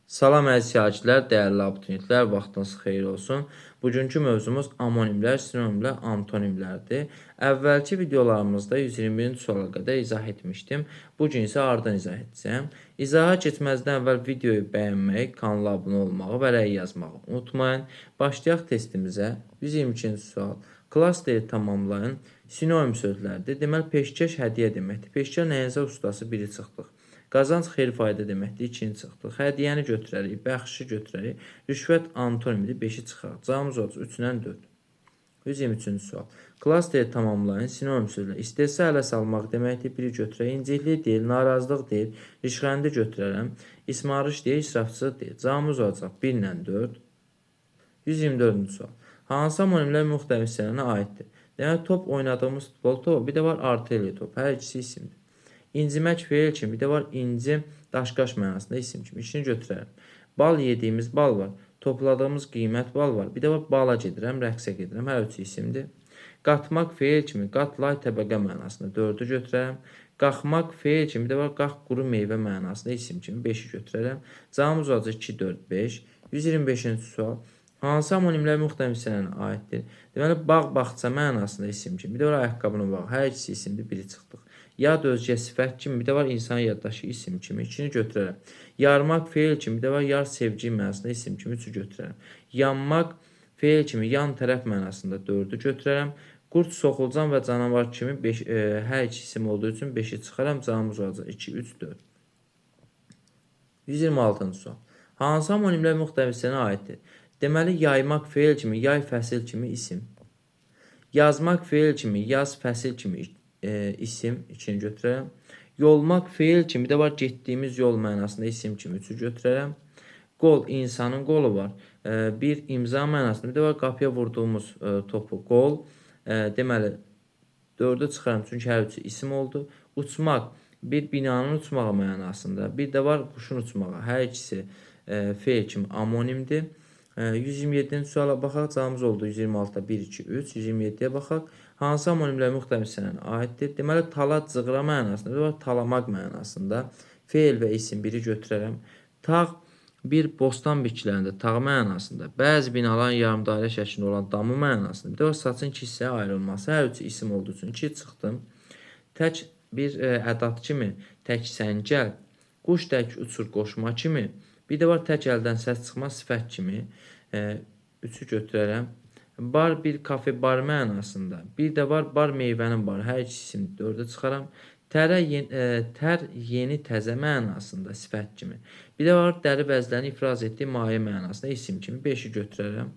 Salam əziz siyahıçılar, dəyərli abituriyentlər, vaxtınız xeyir olsun. Bugünkü mövzumuz amonimlər, sinonimlər, antonimlərdir. Əvvəlki videolarımızda 121-ci suala qədər izah etmişdim. Bu gün isə ardın izah edəcəyəm. İzaha keçməzdən əvvəl videoyu bəyənməyi, kanala abunə olmağı və rəy yazmağı unutmayın. Başlayaq testimizə. 122-ci sual. Klasteri tamamlayın. Sinonim sözlərdir. Deməli, peşkəş hədiyyə deməkdir. Peşkar nəyinsə ustası biri çıxdıq. Qazanc xeyir fayda deməkdir. 2-ni çıxdıq. Hədiyyəni götürərik, bəxşişi götürərik. Rüşvət antonimidir. 5-i çıxarıq. Cavabımız olacaq 3 ilə 4. 123-cü sual. Klasteri tamamlayın. Sinonim sözlər. İstehza ələ salmaq deməkdir. Biri götürək. İnciklik deyil, narazılıq deyil. Rişxəndi götürərəm. İsmarış deyil, israfçı deyil. Cavabımız olacaq 1 ilə 4. 124-cü sual. Hansı amonimlər müxtəlif hissələrinə aiddir? Deməli, top oynadığımız futbol topu, bir də var artilleriya topu. Hər ikisi isimdir. İncimək feil kimi, bir də var inci daşqaş mənasında isim kimi. İkisini götürərəm. Bal yediyimiz bal var. Topladığımız qiymət bal var. Bir də var bala gedirəm, rəqsə gedirəm. Hər üçü isimdir. Qatmaq feil kimi, qat lay təbəqə mənasında 4-ü götürərəm. Qalxmaq feil kimi, bir də var qalx quru meyvə mənasında isim kimi 5-i götürərəm. Cavabımız olacaq 2, 4, 5. 125-ci sual. Hansı amonimlər müxtəlif hissələrinə aiddir? Deməli, bağ, bağça mənasında isim kimi. Bir də var ayaqqabının bağı. Hər ikisi isimdir, biri çıxdıq. Yad özgə sifət kimi, bir də var insan yaddaşı isim kimi. İkini götürərəm. Yarmaq feil kimi, bir də var yar sevgi mənasında isim kimi. Üçü götürərəm. Yanmaq feil kimi, yan tərəf mənasında dördü götürərəm. Qurd, soxulcan və canavar kimi 5, hər iki isim olduğu üçün 5-i çıxaram. Cavabımız olacaq 2, 3, 4. 126-cı sual. Hansı amonimlər müxtəlif hissələrinə aiddir? Deməli, yaymaq feil kimi, yay fəsil kimi isim. Yazmaq feil kimi, yaz fəsil kimi isim, ikini götürərəm. Yolmaq feil kimi də var, getdiyimiz yol mənasında isim kimi üçü götürərəm. Qol insanın qolu var. Bir imza mənasında, bir də var qapıya vurduğumuz topu qol. Deməli, dördü çıxaram çünki hər üçü isim oldu. Uçmaq bir binanın uçmağı mənasında, bir də var quşun uçmağı. Hər ikisi feil kimi amonimdir. 127-ci suala baxaq. Cavabımız oldu 126-da 1, 2, 3. 127-yə baxaq. Hansı amonimlər müxtəlif hissələrinə aiddir? Deməli, tala cığra mənasında, bir var talamaq mənasında. Feil və isim biri götürərəm. Tağ bir bostan bitkilərində tağ mənasında, bəzi binaların yarımdairə şəklində olan damı mənasında, bir də var saçın iki hissəyə ayrılması. Hər üçü isim olduğu üçün 2 çıxdım. Tək bir ədad kimi, tək səngəl, quş tək uçur qoşma kimi, bir də var tək əldən səs çıxmaz sifət kimi. Üçü götürərəm. Bar bir kafe bar mənasında. Bir də var bar meyvənin barı. Hər ikisi isimdir. Dördü çıxaram. Tərə, tər yeni təzə mənasında sifət kimi. Bir də var dəri vəzlərini ifraz etdiyi maye mənasında isim kimi. 5-i götürərəm.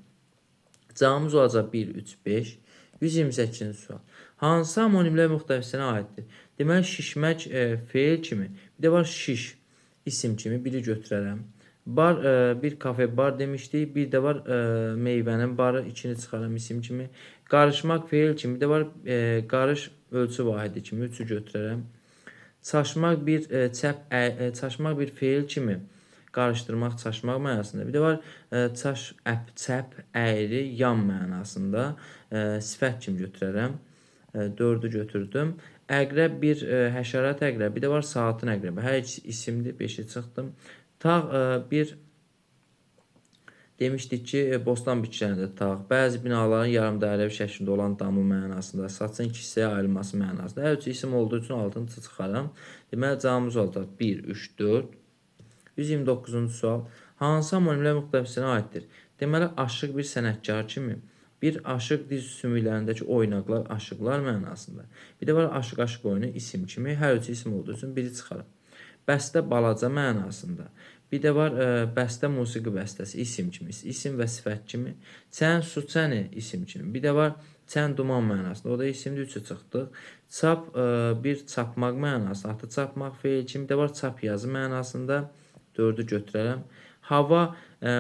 Cavabımız olacaq 1, 3, 5. 128-ci sual. Hansı amonimlər müxtəlif hissələrinə aiddir? Deməli, şişmək feil kimi. Bir də var şiş isim kimi. Biri götürərəm. Bar bir kafe bar demişdik. Bir də var meyvənin barı. İkini çıxaram isim kimi. Qarışmaq feil kimi. Bir də var qarış ölçü vahidi kimi. Üçü götürərəm. Çaşmaq bir çaşmaq bir feil kimi. Qarışdırmaq, çaşmaq mənasında. Bir də var çaş, əp, çəp, əyri, yan mənasında sifət kimi götürərəm. 4-ü götürdüm. Əqrəb bir həşərat əqrəbi, bir də var saatın əqrəbi. Hər ikisi isimdir, 5-i çıxdım. Tağ bir demişdik ki, bostan bitkilərində tağ, bəzi binaların yarımdairəvi şəklində olan damı mənasında, saçın iki hissəyə ayrılması mənasında. Hər üçü isim olduğu üçün altını çıxaram. Deməli, cavabımız olacaq 1, 3, 4. 129-cu sual. Hansı amonimlər müxtəlif hissələrinə aiddir? Deməli, aşıq bir sənətkar kimi, bir aşıq diz sümüklərindəki oynaqlar, aşıqlar mənasında. Bir də var aşıq-aşıq oyunu isim kimi, hər üçü isim olduğu üçün biri çıxaram. Bəstə balaca mənasında. Bir də var bəstə musiqi bəstəsi isim kimi, isim və sifət kimi. Çən su çəni isim kimi. Bir də var çən duman mənasında. O da isimdir, üçü çıxdıq. Çap bir çapmaq mənasında, atı çapmaq feil kimi. Bir də var çap yazı mənasında. Dördü götürərəm. Hava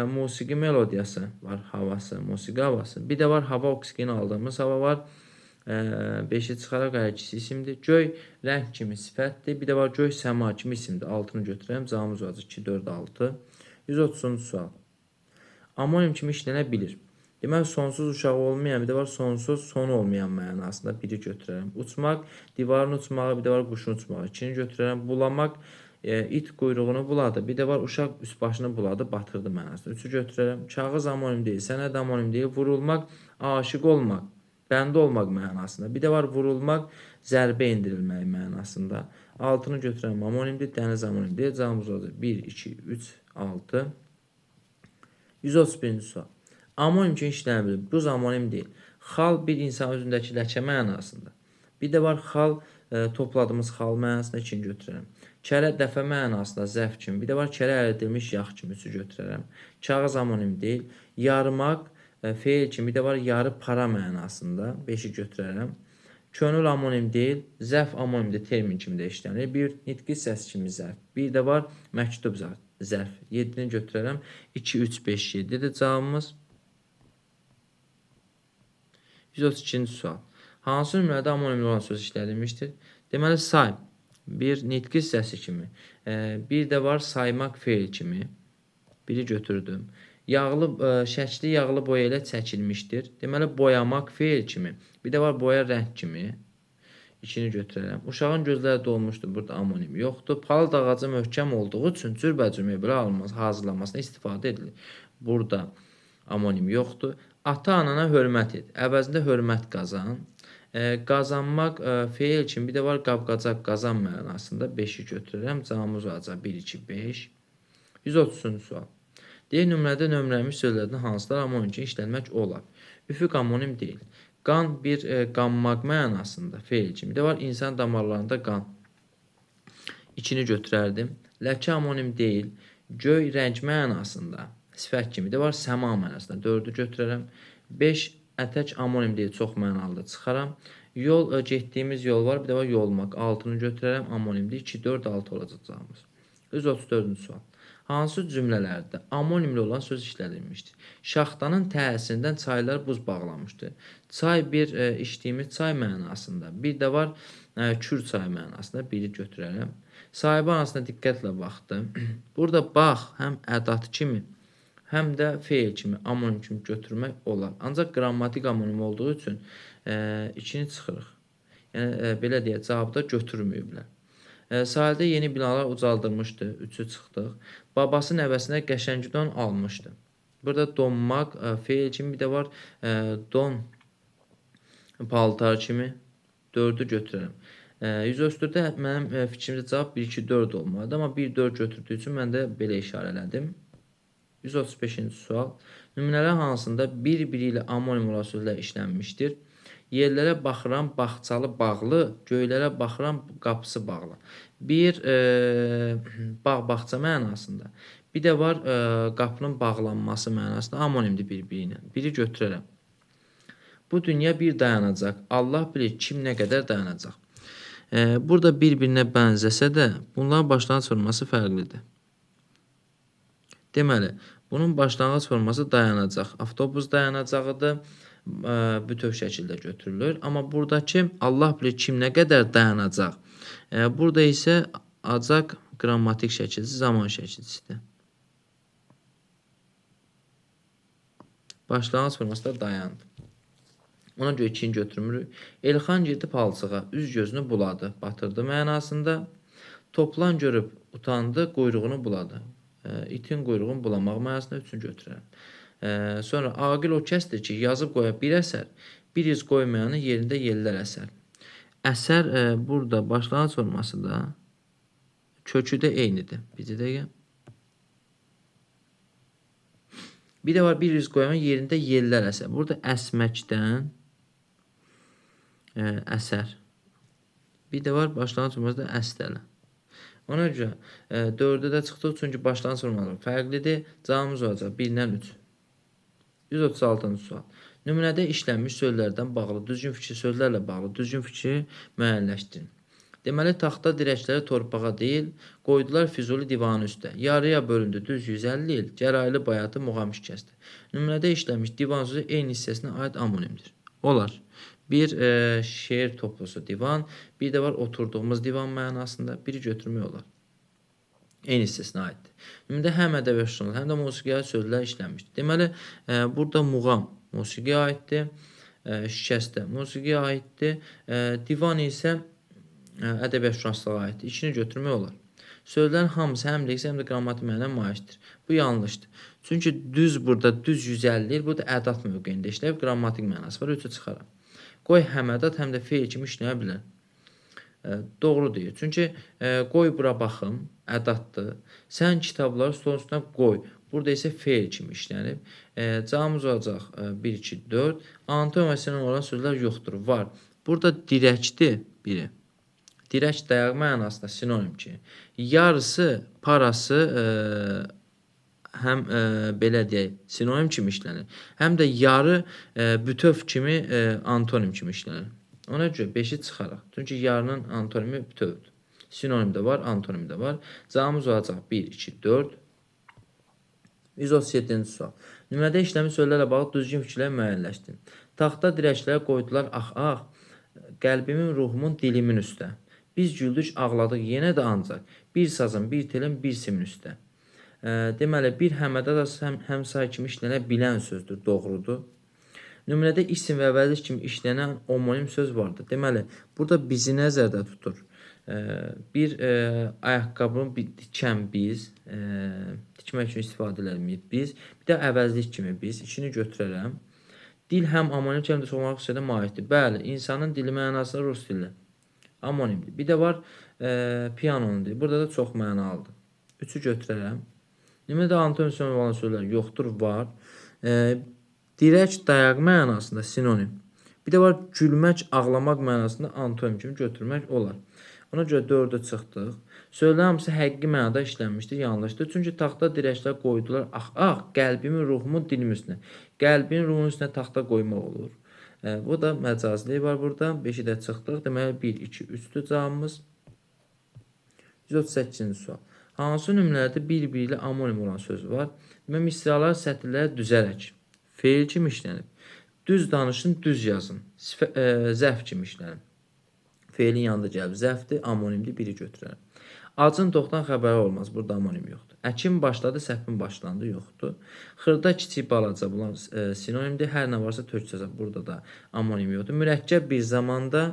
musiqi melodiyası var, havası, musiqi havası. Bir də var hava oksigen aldığımız hava var. 5-i çıxaraq hər ikisi isimdir. Göy rəng kimi sifətdir. Bir də var göy səma kimi isimdir. Altını götürərəm. Cavabımız olacaq 2, 4, 6. 130-cu sual. Amonim kimi işlənə bilir. Deməli, sonsuz uşağı olmayan, bir də var sonsuz sonu olmayan mənasında biri götürərəm. Uçmaq, divarın uçmağı, bir də var quşun uçmağı. İkini götürərəm. Bulamaq, İt quyruğunu buladı. Bir də var uşaq üst başını buladı, batırdı mənasında. 3-ü götürərəm. Kağız amonim deyil, sənəd amonim deyil. Vurulmaq, aşiq olmaq, bəndə olmaq mənasında. Bir də var vurulmaq, zərbə endirilmək mənasında. 6-nı götürərəm. Amonimdir, dəniz amonim deyil. Cavabımız olacaq 1, 2, 3, 6. 131-ci sual. Amonim kimi işlənə bilir. Buz amonim deyil. Xal bir insanın üzündəki ləkə mənasında. Bir də var xal, topladığımız xal mənasında 2-ni götürərəm. Kərə dəfə mənasında zərf kimi. Bir də var kərə əridilmiş yağ kimi 3-ü götürərəm. Kağız amonim deyil. Yarmaq feil kimi. Bir də var yarı para mənasında 5-i götürərəm. Könül amonim deyil. Zərf amonimdir, termin kimi də işlənir. Bir nitqi səs kimi zərf. Bir də var məktub zərf. 7-ni götürərəm. 2, 3, 5, 7-dir cavabımız. 132-ci sual. Hansı nümrədə amonimli olan söz işlədilmişdir? Deməli, say bir nitqi hissəsi kimi. Bir də var saymaq feil kimi. Biri götürdüm. Yağlı, şəkli yağlı boya ilə çəkilmişdir. Deməli, boyamaq feil kimi. Bir də var boya rəng kimi. 2-ni götürərəm. Uşağın gözləri dolmuşdur. Burada amonim yoxdur. Palıd ağacı möhkəm olduğu üçün cürbəcür mebel hazırlanmasına istifadə edilir. Burada amonim yoxdur. Ata-anana hörmət et. Əvəzində hörmət qazan. Qazanmaq feil kimi bir də var qab-qacaq qazan mənasında 5-i götürürəm. Cavabımız olacaq 1, 2, 5. 130-cu sual. Deyir, nömrədə nömrəlmiş sözlərdən hansılar amonim kimi işlənmək olar? Üfüq amonim deyil. Qan bir qanmaq mənasında feil kimi. Bir də var insan damarlarında qan. 2-ni götürərdim. Ləkə amonim deyil. Göy rəng mənasında sifət kimi. Bir də var səma mənasında. 4-ü götürərəm. 5 ətək amonim deyil, çox mənalıdır. Çıxaram. Yol, getdiyimiz yol var. Bir də var yolmaq. 6-nı götürərəm. Amonimdir. 2, 4, 6 olacaq cavabımız. 134-cü sual. Hansı cümlələrdə amonimli olan söz işlədilmişdir? Şaxtanın təsirindən çaylar buz bağlamışdı. Çay bir içdiyimiz çay mənasında. Bir də var kür çay mənasında. Biri götürərəm. Sahibi anasına diqqətlə baxdı. Burada bax həm ədat kimi, həm də feil kimi, amonim kimi götürmək olar. Ancaq qrammatik amonim olduğu üçün ikini çıxırıq. Yəni, belə deyək, cavabda götürməyiblər. Sahildə yeni binalar ucaldılmışdı. 3-ü çıxdıq. Babası nəvəsinə qəşəng don almışdı. Burada donmaq feil kimi, bir də var don paltar kimi. 4-ü götürərəm. 134-də mənim fikrimcə cavab 1, 2, 4 olmalıdır. Amma 1, 4 götürdüyü üçün mən də belə işarələdim. 135-ci sual. Nümunələr hansında bir-biri ilə amonim olan sözlər işlənmişdir? Yerlərə baxıram, bağçalı bağlı, göylərə baxıram, qapısı bağlı. Bir bağ-bağça mənasında. Bir də var qapının bağlanması mənasında amonimdir bir-biri ilə. Biri götürərəm. Bu dünya bir dayanacaq. Allah bilir kim nə qədər dayanacaq. Burada bir-birinə bənzəsə də bunların başlanğıc forması fərqlidir. Deməli, bunun başlanğıc forması dayanacaq. Avtobus dayanacağıdır. Bütöv şəkildə götürülür. Amma buradakı Allah bilir kim nə qədər dayanacaq. Burada isə acaq qrammatik şəkilçisi, zaman şəkilçisidir. Başlanğıc forması da dayandı. Ona görə 2-ni götürmürük. Elxan girdi palçığa, üz gözünü buladı, batırdı mənasında. Toplan görüb utandı, quyruğunu buladı. İtin quyruğunu bulamaq mənasında 3-ünü götürərəm. Sonra aqil o kəsdir ki, yazıb qoya bir əsər, bir iz qoymayanın yerində yellər əsər. Əsər burada başlanğıc forması da kökü də eynidir. Bir dəqiqə. Bir də var bir iz qoyanın yerində yellər əsər. Burada əsməkdən əsər. Bir də var başlanğıc forması da əstələ. Ona görə 4-də də çıxdıq, çünki başlanğıc formaları fərqlidir. Cavabımız olacaq 1-dən 3. 136-cı sual. Nümunədə işlənmiş sözlərdən bağlı düzgün fikri sözlərlə bağlı düzgün fikri müəyyənləşdirin. Deməli, taxta dirəkləri torpağa deyil, qoydular Füzuli divanı üstə. Yarıya bölündü düz 150 il, Cəraylı bayatı muğam şikəsti. Nümunədə işlənmiş divan sözü eyni hissəsinə aid amonimdir. Olar. Bir şeir toplusu divan, bir də var oturduğumuz divan mənasında, biri götürmək olar. Eyni hissəsinə aiddir. Nümunədə həm ədəbiyyat jurnalı, həm də musiqiyə aid sözlər işlənmişdir. Deməli, burada muğam musiqiyə aiddir, şikəstə musiqiyə aiddir, divan isə ədəbiyyat şünaslığa aiddir. İkini götürmək olar. Sözlərin hamısı həm leksik, həm də qrammatik mənaya malikdir. Bu yanlışdır. Çünki düz burada düz 150, bu da ədad mövqeyində işləyib, qrammatik mənası var, 3-ü çıxaram. Qoy həm ədad, həm də feil kimi işləyə bilər. Doğru deyir. Çünki qoy bura baxım, ədaddır. Sən kitabları stolun üstünə qoy. Burada isə feil kimi işlənib. Cavabımız olacaq 1, 2, 4. Antonim və sinonim olan sözlər yoxdur. Var. Burada dirəkdir biri. Dirək dayaq mənasında sinonim ki. Yarısı, parası həm belə deyək, sinonim kimi işlənir. Həm də yarı bütöv kimi antonim kimi işlənir. Ona görə 5-i çıxaraq. Çünki yarının antonimi bütövdür. Sinonim də var, antonim də var. Cavabımız olacaq 1, 2, 4. 137-ci sual. Nümunədə işləmiş sözlərlə bağlı düzgün fikirləri müəyyənləşdirin. Taxta dirəklərə qoydular ax-ax, qəlbimin, ruhumun, dilimin üstə. Biz güldük, ağladıq yenə də ancaq. Bir sazın, bir telin, bir simin üstə. Deməli, bir həm ədad, həm say kimi işlənə bilən sözdür, doğrudur. Nümunədə isim və əvəzlik kimi işlənən omonim söz vardır. Deməli, burada bizi nəzərdə tutur. Bir ayaqqabını tikən biz, tikmək üçün istifadə edilməyib biz, bir də əvəzlik kimi biz, ikini götürərəm. Dil həm amonim, həm də çoxmaraq xüsusiyyətə malikdir. Bəli, insanın dili mənasında rus dili amonimdir. Bir də var pianonun dili. Burada da çox mənalıdır. 3-ü götürərəm. Nümunədə antonim sinonim olan sözlər yoxdur, var. Dirək dayaq mənasında sinonim. Bir də var gülmək, ağlamaq mənasında antonim kimi götürmək olar. Ona görə 4-ü çıxdıq. Sözlərin hamısı həqiqi mənada işlənmişdir, yanlışdır. Çünki taxta dirəklər qoydular. Ax, qəlbimin, ruhumun, dilimin üstünə. Qəlbin, ruhunun üstünə taxta qoymaq olur. Bu da məcaziliyi var burada. 5-i də çıxdıq. Deməli 1, 2, 3-dür cavabımız. 138-ci sual. Hansı nümunələrdə bir-biri ilə amonim olan söz var? Deməli, misralar sətirlərə düzərək feil kimi işlənib. Düz danışın, düz yazın. Zərf kimi işlənib. Feilin yanında gəlib zərfdir, amonimdir, biri götürərəm. Acın toxdan xəbəri olmaz, burada amonim yoxdur. Əkin başladı, səpin başlandı, yoxdur. Xırda, kiçik, balaca bunlar sinonimdir. Hər nə varsa tök cəza, burada da amonim yoxdur. Mürəkkəb bir zamanda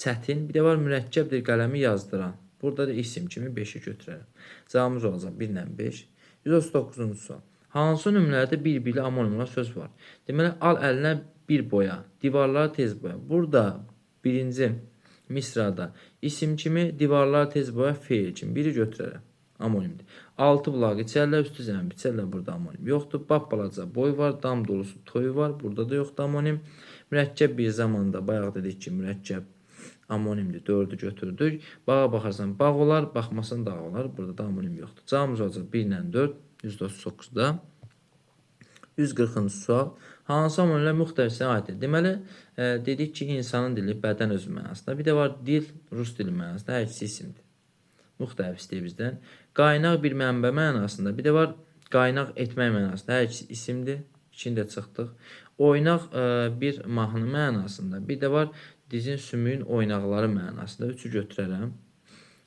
çətin, bir də var mürəkkəbdir qələmi yazdıran. Burada da isim kimi 5-i götürərəm. Cavabımız olacaq 1 ilə 5. 139-cu sual. Hansı nümunələrdə bir-biri amonim olan söz var? Deməli, al əlinə bir boya, divarları tez boya. Burada birinci misrada isim kimi, divarları tez boya feil kimi. Biri götürərəm. Amonimdir. 6 bulaq içərlər, üstü zəmin biçərlər. Burada amonim yoxdur. Bap balaca boy var, dam dolusu toy var. Burada da yoxdur amonim. Mürəkkəb bir zamanda, bayaq dedik ki, mürəkkəb amonimdir. 4-ü götürdük. Bağa baxarsan bağ olar, baxmasan dağ olar. Burada da amonim yoxdur. Cavabımız olacaq 1 ilə 4, 139-da. 140-cı sual. Hansı amonimlər müxtəlif hissəyə aiddir? Deməli, dedik ki, insanın dili bədən özü mənasında. Bir də var dil, rus dili mənasında. Hər ikisi isimdir. Müxtəlif istəyir bizdən. Qaynaq bir mənbə mənasında. Bir də var qaynaq etmək mənasında. Hər ikisi isimdir. İkini də çıxdıq. Oynaq bir mahnı mənasında. Bir də var dizin, sümüyün oynaqları mənasında. 3-ü götürərəm.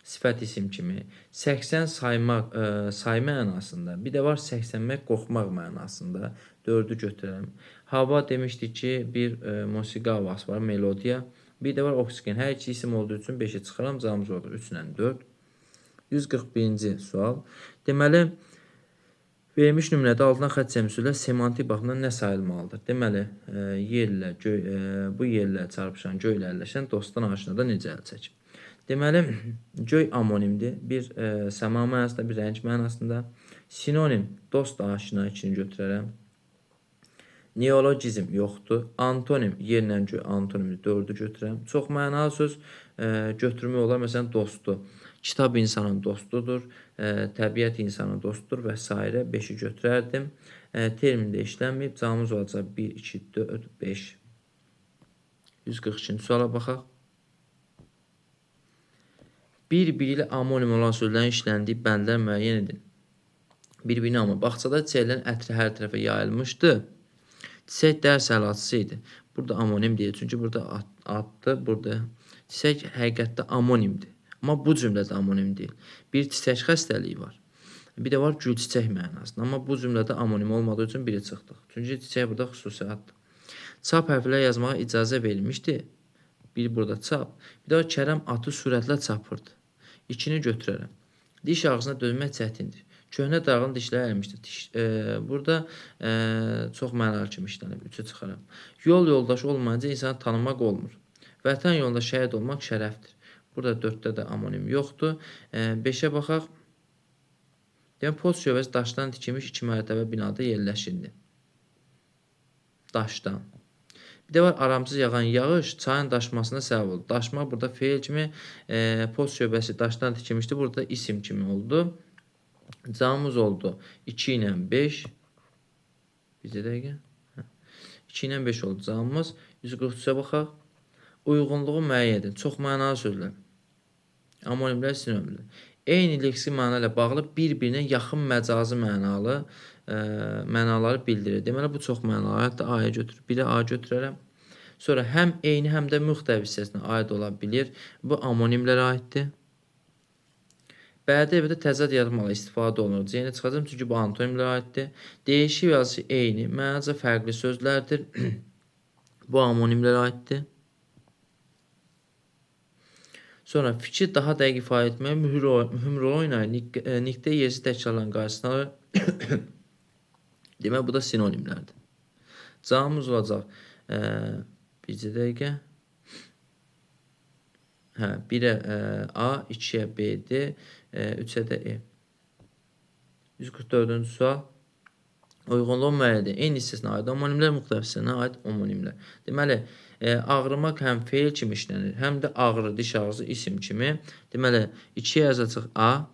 Sifət isim kimi. 80 saymaq, sayma mənasında. Bir də var səksənmək, qorxmaq mənasında. 4-ü götürərəm. Hava demişdik ki, bir musiqi havası var, melodiya. Bir də var oksigen. Hər iki isim olduğu üçün 5-i çıxaram. Cavabımız olur 3 ilə 4. 141-ci sual. Deməli, verilmiş nümunədə altına xətt çəkilmiş sözlər semantik baxımdan nə sayılmalıdır? Deməli, yerlə, göy, bu yerlə çarpışan, göylə əlləşən dostdan aşinada necə əl çəkib? Deməli, göy amonimdir. Bir səma mənasında, bir rəng mənasında. Sinonim, dost aşina ikini götürərəm. Neologizm yoxdur. Antonim, yerlə göy antonimdir. 4-ü götürərəm. Çox mənalı söz götürmək olar. Məsələn, dostu. Kitab insanın dostudur, təbiət insanın dostudur və s. 5-i götürərdim. Termində işlənməyib. Cavabımız olacaq 1, 2, 4, 5. 142-ci suala baxaq. Bir-biri ilə amonim olan sözlərin işləndiyi bəndlər müəyyən edin. Bir-birinə amma bağçada çiçəklərin ətri hər tərəfə yayılmışdı. Çiçək dərs əlaçısı idi. Burada amonim deyil. Çünki burada addır. Burada çiçək həqiqətdə amonimdir. Amma bu cümlədə amonim deyil. Bir çiçək xəstəliyi var. Bir də var gül çiçək mənasında. Amma bu cümlədə amonim olmadığı üçün biri çıxdıq. Çünki çiçək burada xüsusi addır. Çap hərfləri yazmağa icazə verilmişdi. Bir burada çap. Bir də var Kərəm atı sürətlə çapırdı. 2-ni götürərəm. Diş ağrısına dözmək çətindir. Köhnə darağın dişləri əyilmişdir. Burada çox mənalı kimi işlənib. 3-ə çıxaram. Yol yoldaşı olmayınca insanı tanımaq olmur. Vətən yolunda şəhid olmaq şərəfdir. Burada 4-də də amonim yoxdur. 5-ə baxaq. Demək, post şöbəsi daşdan tikilmiş 2 mərtəbə binada yerləşirdi. Daşdan. Bir də var, aramsız yağan yağış çayın daşmasına səbəb oldu. Daşma burada feil kimi, post şöbəsi daşdan tikilmişdi. Burada isim kimi oldu. Cavabımız oldu 2 ilə 5. Bir dəqiqə. 2 ilə 5 oldu cavabımız. 143-ə baxaq. Uyğunluğu müəyyən edin. Çox mənalı sözlər. Amonimlər, sinonimlər. Eyni leksik məna ilə bağlı bir-birinə yaxın məcazi mənalı mənaları bildirir. Deməli, bu çox mənalı. Hətta A-ya götür. 1-ə A götürərəm. Sonra həm eyni, həm də müxtəlif hissəsinə aid ola bilir. Bu amonimlərə aiddir. Bədi əlbəttə təzad yaratmaqla istifadə olunur. C-ni çıxacağım, çünki bu antonimlərə aiddir. Deyişik və yazışı eyni, mənaca fərqli sözlərdir. Bu amonimlərə aiddir. Sonra fikri daha dəqiq ifadə etməyə mühüm rol oynayır. Nitqdə yersiz təkrarların qarşısını alır. Demək, bu da sinonimlərdir. Cavabımız olacaq. Bircə dəqiqə. Hə, 1-ə A, 2-yə B, D, 3-ə də E. 144-cü sual. Uyğunluğu müəyyən edin. Eyni hissəsinə aid homonimlər, müxtəlif hissəsinə aid homonimlər. Deməli, ağrımaq həm feil kimi işlənir, həm də ağrı, diş ağrısı isim kimi. Deməli, 2-yə yazacaq A.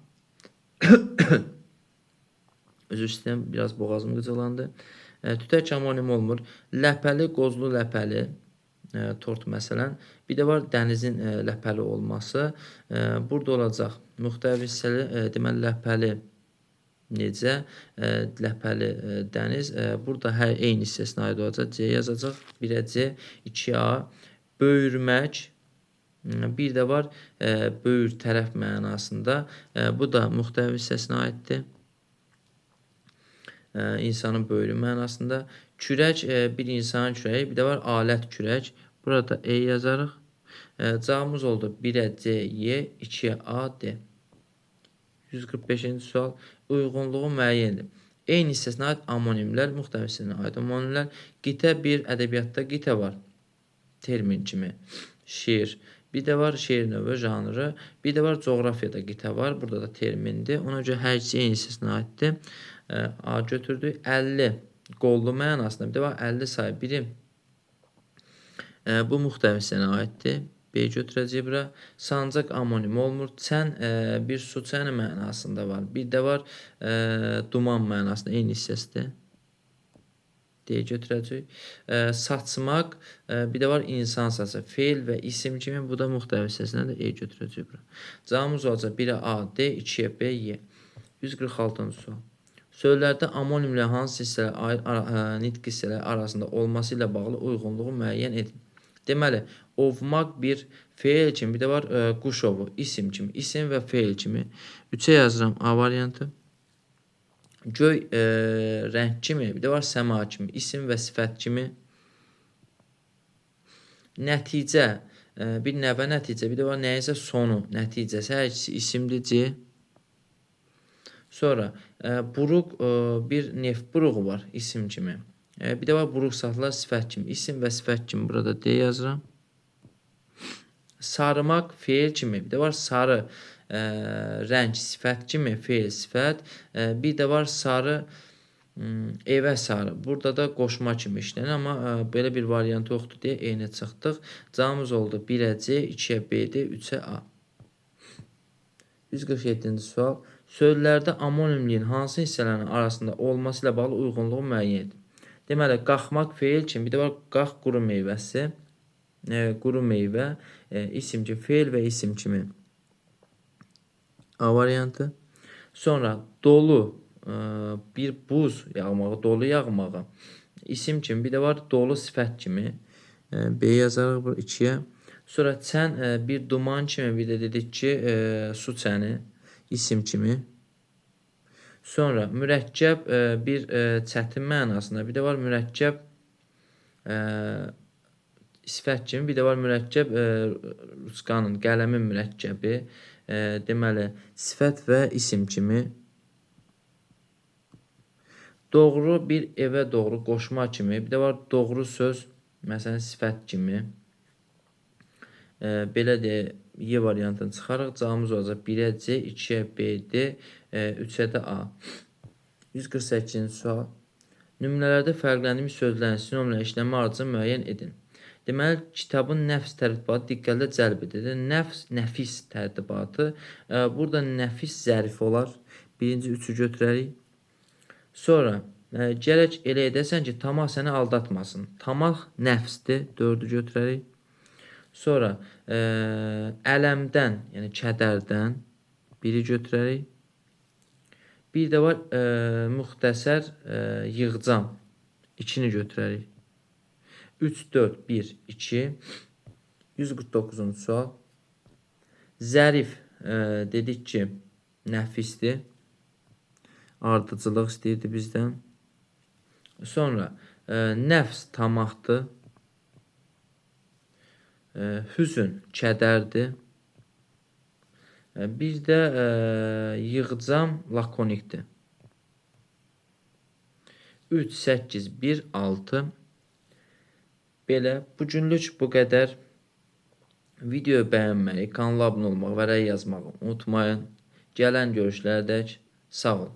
Üzr istəyirəm, biraz boğazım qıcıqlandı. Tütək homonim olmur. Ləpəli, qozlu ləpəli tort məsələn. Bir də var dənizin ləpəli olması. Burada olacaq müxtəlif hissəli, deməli, ləpəli necə? Ləpəli dəniz. Burada hər eyni hissəsinə aid olacaq. C yazacaq. 1-ə C, 2-yə A. Böyürmək. Bir də var böyür tərəf mənasında. Bu da müxtəlif hissəsinə aiddir. İnsanın böyrü mənasında. Kürək bir insanın kürəyi, bir də var alət kürək. Burada E yazarıq. Cavabımız oldu 1-ə C, Y, 2-yə A, D. 145-ci sual. Uyğunluğu müəyyən edin. Eyni hissəsinə aid amonimlər, müxtəlif hissəsinə aid homonimlər. Qitə bir ədəbiyyatda qitə var. Termin kimi. Şeir. Bir də var şeir növü, janrı. Bir də var coğrafiyada qitə var. Burada da termindir. Ona görə hər ikisi eyni hissəsinə aiddir. A götürdük. 50 qollu mənasında. Bir də var 50 sayı biri. Bu müxtəlif hissəsinə aiddir. B götürəcəyik bura. Sancaq amonim olmur. Çən bir su çəni mənasında var. Bir də var duman mənasında eyni hissəsidir. D götürəcəyik. Saçmaq, bir də var insan saçı. Feil və isim kimi, bu da müxtəlif hissəsinə də E götürəcəyik bura. Cavabımız olacaq 1-ə A, D, 2-yə B, Y. 146-cı sual. Sözlərdə amonimlə hansı hissələr nitq hissələri arasında olması ilə bağlı uyğunluğu müəyyən edin. Deməli, ovmaq bir feil kimi, bir də var quş ovu, isim kimi, isim və feil kimi. 3-ə yazıram A variantı. Göy rəng kimi, bir də var səma kimi, isim və sifət kimi. Nəticə, bir nəvə nəticə, bir də var nəyinsə sonu, nəticəsi, hər ikisi isimdir C. Sonra buruq, bir neft buruğu var isim kimi. Bir də var buruq satılar sifət kimi, isim və sifət kimi burada D yazıram. Sarımaq feil kimi, bir də var sarı rəng sifət kimi, feil sifət. Bir də var sarı evə sarı. Burada da qoşma kimi işlənir, amma belə bir variantı yoxdur deyə eyni çıxdıq. Cavabımız oldu 1-ə C, 2-yə B, D, 3-ə A. 147-ci sual. Sözlərdə amonimliyin hansı hissələrinin arasında olması ilə bağlı uyğunluğu müəyyən edin. Deməli, qalxmaq feil kimi, bir də var qalx quru meyvəsi, quru meyvə, isim kimi, feil və isim kimi. A variantı. Sonra dolu, bir buz yağmağı, dolu yağmağı, isim kimi, bir də var dolu sifət kimi. B yazarıq bu 2-yə. Sonra çən, bir duman kimi, bir də dedik ki, su çəni, isim kimi. Sonra mürəkkəb bir çətin mənasında, bir də var mürəkkəb sifət kimi, bir də var mürəkkəb ruçkanın, qələmin mürəkkəbi. Deməli, sifət və isim kimi. Doğru bir evə doğru qoşma kimi. Bir də var doğru söz, məsələn, sifət kimi. Belə deyək, Y variantını çıxarıq. Cavabımız olacaq 1-ə C, 2-yə B, D, 3-ə də A. 148-ci sual. Nümunələrdə fərqləndirilmiş sözlərin sinonimlə işlənmə ardıcını müəyyən edin. Deməli, kitabın nəfs tərtibatı diqqətlə cəlb edir. Nəfs, nəfis tərtibatı. Burada nəfis zərif olar. Birinci üçü götürərik. Sonra, gərək elə edəsən ki, tamah səni aldatmasın. Tamah nəfsdir. 4-ü götürərik. Sonra, ələmdən, yəni kədərdən 1-i götürərik. Bir də var müxtəsər yığcam. 2-ni götürərik. 3, 4, 1, 2. 149-cu sual. Zərif dedik ki, nəfisdir. Ardıcılıq istəyirdi bizdən. Sonra nəfs tamahdır. Hüzün kədərdir. Bir də yığcam lakonikdir. 3, 8, 1, 6. Belə, bugünlük bu qədər. Videoyu bəyənməyi, kanala abunə olmağı və rəy yazmağı unutmayın. Gələn görüşlərədək sağ olun.